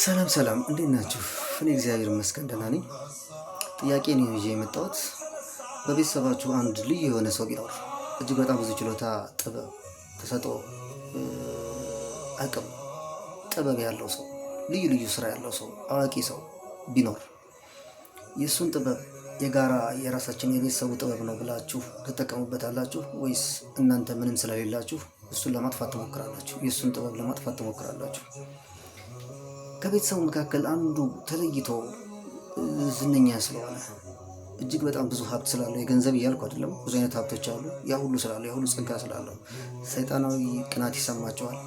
ሰላም ሰላም፣ እንዴት ናችሁ? እኔ እግዚአብሔር ይመስገን ደህና ነኝ። ጥያቄ ነው ይዤ የመጣሁት። በቤተሰባችሁ አንድ ልዩ የሆነ ሰው ቢኖር እጅግ በጣም ብዙ ችሎታ፣ ጥበብ፣ ተሰጥኦ፣ አቅም፣ ጥበብ ያለው ሰው፣ ልዩ ልዩ ስራ ያለው ሰው፣ አዋቂ ሰው ቢኖር የእሱን ጥበብ የጋራ የራሳችን የቤተሰቡ ጥበብ ነው ብላችሁ ትጠቀሙበታላችሁ ወይስ እናንተ ምንም ስለሌላችሁ እሱን ለማጥፋት ትሞክራላችሁ? የእሱን ጥበብ ለማጥፋት ትሞክራላችሁ? ከቤተሰቡ መካከል አንዱ ተለይቶ ዝነኛ ስለሆነ፣ እጅግ በጣም ብዙ ሀብት ስላለው፣ የገንዘብ እያልኩ አይደለም፣ ብዙ አይነት ሀብቶች አሉ። ያ ሁሉ ስላለው፣ ያ ሁሉ ጸጋ ስላለው ሰይጣናዊ ቅናት ይሰማቸዋል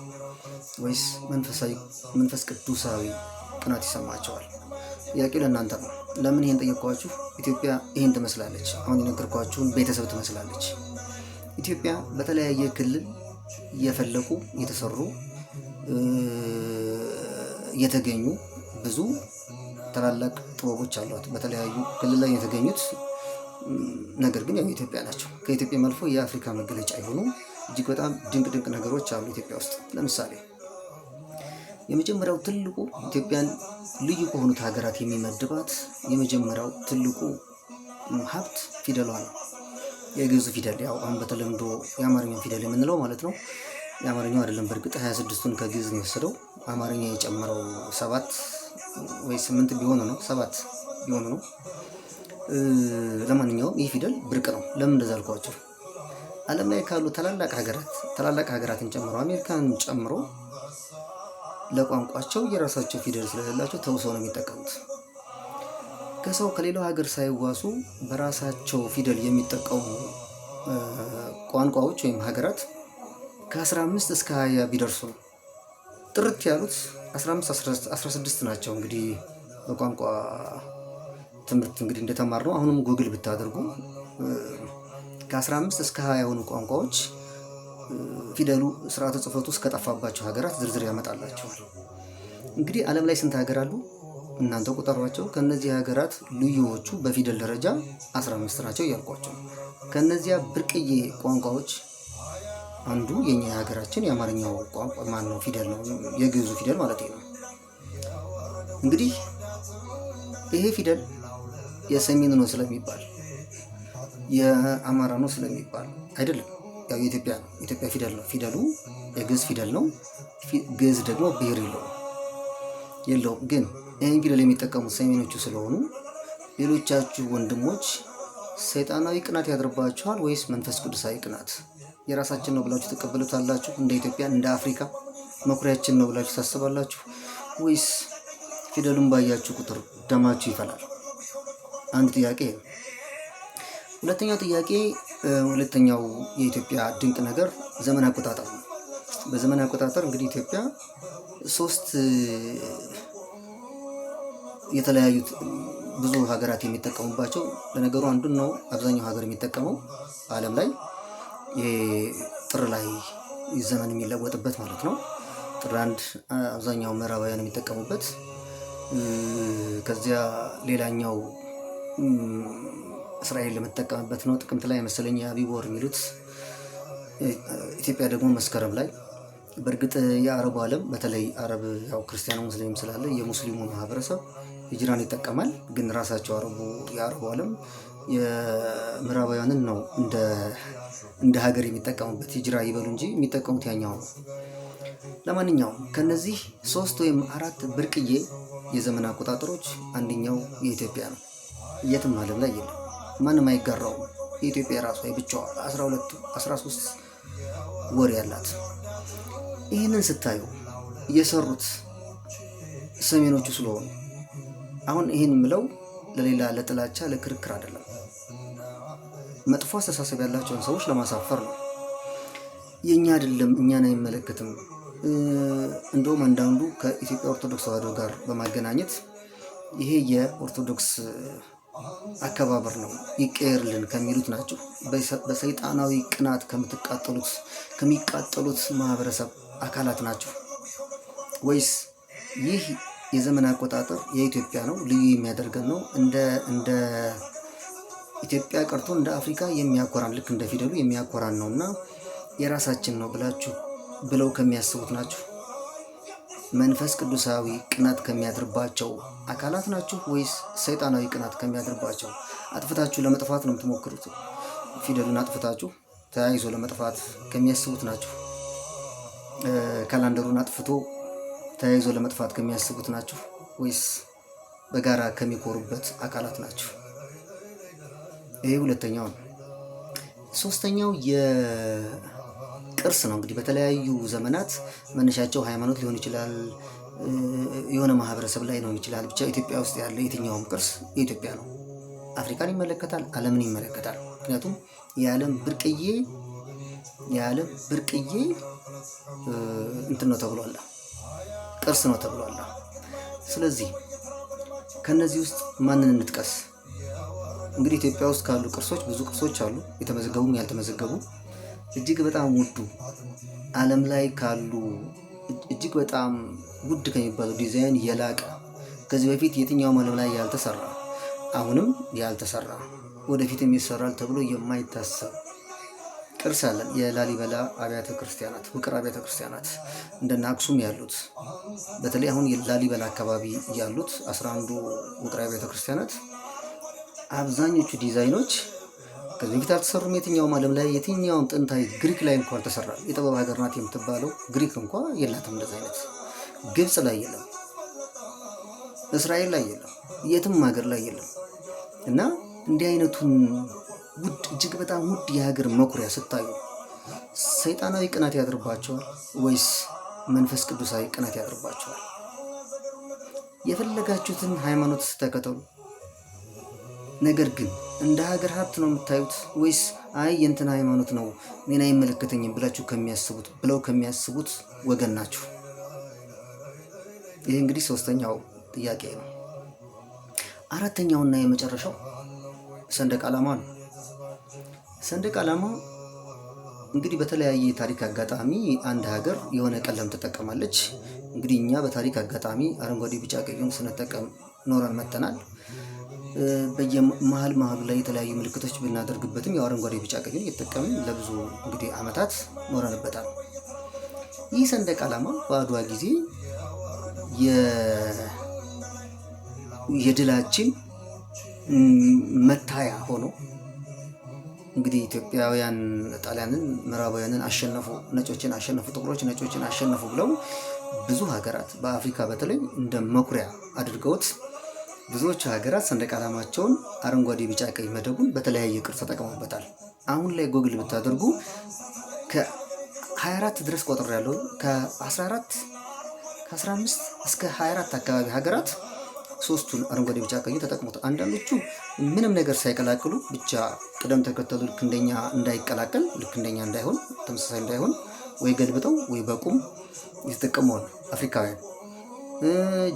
ወይስ መንፈሳዊ መንፈስ ቅዱሳዊ ቅናት ይሰማቸዋል? ጥያቄው ለእናንተ ነው። ለምን ይሄን ጠየኳችሁ? ኢትዮጵያ ይሄን ትመስላለች። አሁን የነገርኳችሁን ቤተሰብ ትመስላለች። ኢትዮጵያ በተለያየ ክልል እየፈለቁ፣ እየተሰሩ የተገኙ ብዙ ታላላቅ ጥበቦች አሏት። በተለያዩ ክልል ላይ የተገኙት ነገር ግን ያው የኢትዮጵያ ናቸው። ከኢትዮጵያ አልፎ የአፍሪካ መገለጫ የሆኑ እጅግ በጣም ድንቅ ድንቅ ነገሮች አሉ ኢትዮጵያ ውስጥ። ለምሳሌ የመጀመሪያው ትልቁ ኢትዮጵያን ልዩ ከሆኑት ሀገራት የሚመድባት የመጀመሪያው ትልቁ ሀብት ፊደሏ ነው። የግዕዙ ፊደል፣ ያው አሁን በተለምዶ የአማርኛው ፊደል የምንለው ማለት ነው። የአማርኛው አይደለም፣ በእርግጥ 26ቱን ከግዕዝ ነው የወሰደው። አማርኛ የጨመረው ሰባት ወይ ስምንት ቢሆኑ ነው፣ ሰባት ቢሆኑ ነው። ለማንኛውም ይህ ፊደል ብርቅ ነው። ለምን እንደዛ አልኳቸው? ዓለም ላይ ካሉ ታላላቅ ሀገራት፣ ታላላቅ ሀገራትን ጨምሮ፣ አሜሪካን ጨምሮ ለቋንቋቸው የራሳቸው ፊደል ስለሌላቸው ተውሰው ነው የሚጠቀሙት። ከሰው ከሌላው ሀገር ሳይዋሱ በራሳቸው ፊደል የሚጠቀሙ ቋንቋዎች ወይም ሀገራት ከ15 እስከ 20 ቢደርሱ ነው። ጥርት ያሉት 15፣ 16 ናቸው። እንግዲህ በቋንቋ ትምህርት እንግዲህ እንደተማርነው፣ አሁንም ጉግል ብታደርጉ ከ15 እስከ 20 የሆኑ ቋንቋዎች ፊደሉ ስርዓተ ጽሕፈቱ እስከጠፋባቸው ሀገራት ዝርዝር ያመጣላቸዋል። እንግዲህ ዓለም ላይ ስንት ሀገር አሉ? እናንተ ቁጠሯቸው። ከነዚህ ሀገራት ልዩዎቹ በፊደል ደረጃ 15 ናቸው እያልኳቸው፣ ከነዚያ ብርቅዬ ቋንቋዎች አንዱ የኛ የሀገራችን የአማርኛው ቋንቋ ማን ነው ፊደል ነው፣ የግዕዙ ፊደል ማለት ነው። እንግዲህ ይሄ ፊደል የሰሜኑ ነው ስለሚባል፣ የአማራ ነው ስለሚባል አይደለም። ያው የኢትዮጵያ ነው፣ የኢትዮጵያ ፊደል ነው። ፊደሉ የግዕዝ ፊደል ነው። ግዕዝ ደግሞ ብሔር የለውም። ግን ይህን ፊደል የሚጠቀሙት ሰሜኖቹ ስለሆኑ ሌሎቻችሁ ወንድሞች ሰይጣናዊ ቅናት ያድርባችኋል ወይስ መንፈስ ቅዱሳዊ ቅናት? የራሳችን ነው ብላችሁ ትቀበሉታላችሁ? እንደ ኢትዮጵያ፣ እንደ አፍሪካ መኩሪያችን ነው ብላችሁ ታስባላችሁ ወይስ ፊደሉን ባያችሁ ቁጥር ደማችሁ ይፈላል? አንድ ጥያቄ ነው። ሁለተኛው ጥያቄ፣ ሁለተኛው የኢትዮጵያ ድንቅ ነገር ዘመን አቆጣጠር ነው። በዘመን አቆጣጠር እንግዲህ ኢትዮጵያ ሶስት የተለያዩት ብዙ ሀገራት የሚጠቀሙባቸው፣ ለነገሩ አንዱን ነው አብዛኛው ሀገር የሚጠቀመው በዓለም ላይ፣ ጥር ላይ ዘመን የሚለወጥበት ማለት ነው። ጥር 1 አብዛኛው ምዕራባውያን የሚጠቀሙበት፣ ከዚያ ሌላኛው እስራኤል ለምትጠቀምበት ነው። ጥቅምት ላይ መሰለኝ የአቢብ ወር የሚሉት፣ ኢትዮጵያ ደግሞ መስከረም ላይ። በእርግጥ የአረቡ ዓለም፣ በተለይ አረብ ያው ክርስቲያኑ ሙስሊም ስላለ የሙስሊሙ ማህበረሰብ ሂጅራን ይጠቀማል። ግን ራሳቸው አረቡ የአረቡ ዓለም የምዕራባውያንን ነው እንደ ሀገር የሚጠቀሙበት፣ ሂጅራ ይበሉ እንጂ የሚጠቀሙት ያኛው ነው። ለማንኛውም ከነዚህ ሶስት ወይም አራት ብርቅዬ የዘመን አቆጣጠሮች አንደኛው የኢትዮጵያ ነው። የትም ዓለም ላይ የለም። ማንም አይጋራውም። የኢትዮጵያ የራሷ የብቻዋ 12፣ 13 ወር ያላት። ይህንን ስታዩ የሰሩት ሰሜኖቹ ስለሆኑ፣ አሁን ይህን ምለው ለሌላ ለጥላቻ ለክርክር አይደለም። መጥፎ አስተሳሰብ ያላቸውን ሰዎች ለማሳፈር ነው። የእኛ አይደለም፣ እኛን አይመለከትም። እንደውም አንዳንዱ ከኢትዮጵያ ኦርቶዶክስ ተዋሕዶ ጋር በማገናኘት ይሄ የኦርቶዶክስ አከባበር ነው ይቀየርልን ከሚሉት ናቸው። በሰይጣናዊ ቅናት ከምትቃጠሉት ከሚቃጠሉት ማህበረሰብ አካላት ናቸው ወይስ ይህ የዘመን አቆጣጠር የኢትዮጵያ ነው፣ ልዩ የሚያደርገን ነው፣ እንደ ኢትዮጵያ ቀርቶ እንደ አፍሪካ የሚያኮራን፣ ልክ እንደ ፊደሉ የሚያኮራን ነው እና የራሳችን ነው ብላችሁ ብለው ከሚያስቡት ናቸው? መንፈስ ቅዱሳዊ ቅናት ከሚያድርባቸው አካላት ናችሁ ወይስ ሰይጣናዊ ቅናት ከሚያድርባቸው? አጥፍታችሁ ለመጥፋት ነው የምትሞክሩት? ፊደሉን አጥፍታችሁ ተያይዞ ለመጥፋት ከሚያስቡት ናችሁ? Calendar ኡን አጥፍቶ ተያይዞ ለመጥፋት ከሚያስቡት ናችሁ ወይስ በጋራ ከሚኮሩበት አካላት ናችሁ? ይሄ ሁለተኛው ነው። ሶስተኛው የቅርስ ነው። እንግዲህ በተለያዩ ዘመናት መነሻቸው ሃይማኖት ሊሆን ይችላል፣ የሆነ ማህበረሰብ ላይ ሊሆን ይችላል። ብቻ ኢትዮጵያ ውስጥ ያለ የትኛውም ቅርስ የኢትዮጵያ ነው። አፍሪካን ይመለከታል፣ ዓለምን ይመለከታል። ምክንያቱም የዓለም ብርቅዬ እንትን ነው ተብሏል፣ ቅርስ ነው ተብሏል። ስለዚህ ከነዚህ ውስጥ ማንን እንጥቀስ? እንግዲህ ኢትዮጵያ ውስጥ ካሉ ቅርሶች ብዙ ቅርሶች አሉ፣ የተመዘገቡም ያልተመዘገቡ። እጅግ በጣም ውዱ፣ ዓለም ላይ ካሉ እጅግ በጣም ውድ ከሚባሉ ዲዛይን የላቀ፣ ከዚህ በፊት የትኛውም ዓለም ላይ ያልተሰራ፣ አሁንም ያልተሰራ፣ ወደፊትም ይሰራል ተብሎ የማይታሰብ ቅርስ አለን። የላሊበላ አብያተ ክርስቲያናት፣ ውቅር አብያተ ክርስቲያናት እንደነ አክሱም ያሉት፣ በተለይ አሁን የላሊበላ አካባቢ ያሉት 11ዱ ውቅር አብያተ ክርስቲያናት አብዛኞቹ ዲዛይኖች ከዚህ በፊት አልተሰሩም። የትኛውም ዓለም ላይ፣ የትኛውም ጥንታዊ ግሪክ ላይ እንኳ አልተሰራም። የጥበብ ሀገር ናት የምትባለው ግሪክ እንኳ የላትም እንደዚህ አይነት። ግብፅ ላይ የለም፣ እስራኤል ላይ የለም፣ የትም ሀገር ላይ የለም። እና እንዲህ አይነቱን ውድ፣ እጅግ በጣም ውድ የሀገር መኩሪያ ስታዩ ሰይጣናዊ ቅናት ያድርባችኋል ወይስ መንፈስ ቅዱሳዊ ቅናት ያድርባችኋል? የፈለጋችሁትን ሃይማኖት ተከተሉ። ነገር ግን እንደ ሀገር ሀብት ነው የምታዩት ወይስ አይ የእንትን ሃይማኖት ነው፣ እኔን አይመለከተኝም ብላችሁ ከሚያስቡት ብለው ከሚያስቡት ወገን ናችሁ? ይህ እንግዲህ ሶስተኛው ጥያቄ ነው። አራተኛውና የመጨረሻው ሰንደቅ ዓላማ ነው። ሰንደቅ ዓላማ እንግዲህ በተለያየ የታሪክ አጋጣሚ አንድ ሀገር የሆነ ቀለም ትጠቀማለች። እንግዲህ እኛ በታሪክ አጋጣሚ አረንጓዴ፣ ቢጫ፣ ቀዩን ስንጠቀም ኖረን መጥተናል። በየመሀል መሀሉ ላይ የተለያዩ ምልክቶች ብናደርግበትም ያው አረንጓዴ፣ ቢጫ፣ ቀዩን እየተጠቀምን ለብዙ እንግዲህ ዓመታት ኖረንበታል። ይህ ሰንደቅ ዓላማ በአድዋ ጊዜ የድላችን መታያ ሆኖ እንግዲህ ኢትዮጵያውያን ጣሊያንን፣ ምዕራባውያንን አሸነፉ፣ ነጮችን አሸነፉ፣ ጥቁሮች ነጮችን አሸነፉ ብለው ብዙ ሀገራት በአፍሪካ በተለይ እንደ መኩሪያ አድርገውት ብዙዎቹ ሀገራት ሰንደቅ ዓላማቸውን አረንጓዴ፣ ቢጫ፣ ቀይ መደቡን በተለያየ ቅርጽ ተጠቅመውበታል። አሁን ላይ ጎግል ብታደርጉ ከ24 ድረስ ቆጥር ያለው ከ14፣ ከ15 እስከ 24 አካባቢ ሀገራት ሶስቱን አረንጓዴ፣ ቢጫ፣ ቀዩ ተጠቅሞት፣ አንዳንዶቹ ምንም ነገር ሳይቀላቅሉ ብቻ ቅደም ተከተሉ ልክ እንደኛ እንዳይቀላቀል፣ ልክ እንደኛ እንዳይሆን፣ ተመሳሳይ እንዳይሆን ወይ ገልብጠው ወይ በቁም የተጠቀመዋል። አፍሪካውያን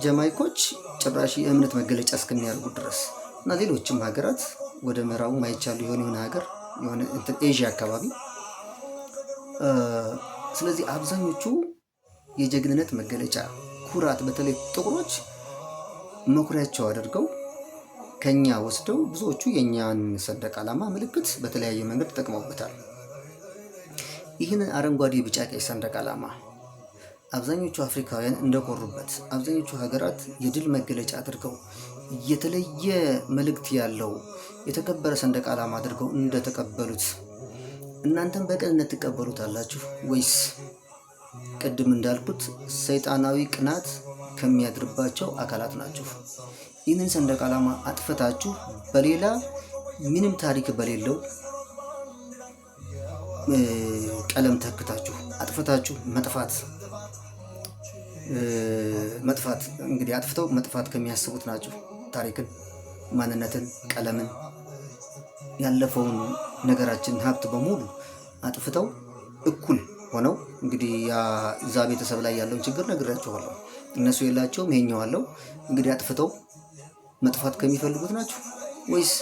ጀማይኮች ጭራሽ የእምነት መገለጫ እስከሚያደርጉ ድረስ እና ሌሎችም ሀገራት ወደ ምዕራቡ ማይቻሉ የሆነ የሆነ ሀገር የሆነ እንትን ኤዥያ አካባቢ። ስለዚህ አብዛኞቹ የጀግንነት መገለጫ፣ ኩራት፣ በተለይ ጥቁሮች መኩሪያቸው አድርገው ከኛ ወስደው ብዙዎቹ የእኛን ሰንደቅ ዓላማ ምልክት በተለያየ መንገድ ተጠቅመውበታል። ይህንን አረንጓዴ፣ ቢጫ፣ ቀይ ሰንደቅ ዓላማ አብዛኞቹ አፍሪካውያን እንደኮሩበት፣ አብዛኞቹ ሀገራት የድል መገለጫ አድርገው፣ የተለየ መልእክት ያለው የተከበረ ሰንደቅ ዓላማ አድርገው እንደተቀበሉት እናንተም በቅንነት ትቀበሉታላችሁ ወይስ ቅድም እንዳልኩት ሰይጣናዊ ቅናት ከሚያድርባቸው አካላት ናችሁ? ይህንን ሰንደቅ ዓላማ አጥፍታችሁ በሌላ ምንም ታሪክ በሌለው ቀለም ተክታችሁ አጥፍታችሁ መጥፋት፣ እንግዲህ አጥፍተው መጥፋት ከሚያስቡት ናቸው። ታሪክን፣ ማንነትን፣ ቀለምን፣ ያለፈውን ነገራችን ሀብት በሙሉ አጥፍተው እኩል ሆነው እንግዲህ እዛ ቤተሰብ ላይ ያለውን ችግር ነግራችኋለሁ። እነሱ የላቸውም፣ ይሄኛው አለው። እንግዲህ አጥፍተው መጥፋት ከሚፈልጉት ናቸው ወይስ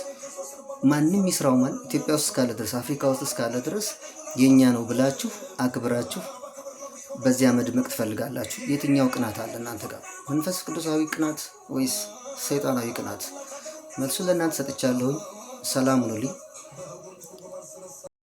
ማንም ይስራው ማን ኢትዮጵያ ውስጥ እስካለ ድረስ፣ አፍሪካ ውስጥ እስካለ ድረስ የኛ ነው ብላችሁ አክብራችሁ በዚያ መድመቅ ትፈልጋላችሁ? የትኛው ቅናት አለ እናንተ ጋር? መንፈስ ቅዱሳዊ ቅናት ወይስ ሰይጣናዊ ቅናት? መልሱን ለእናንተ ሰጥቻለሁኝ። ሰላም ሁኑልኝ።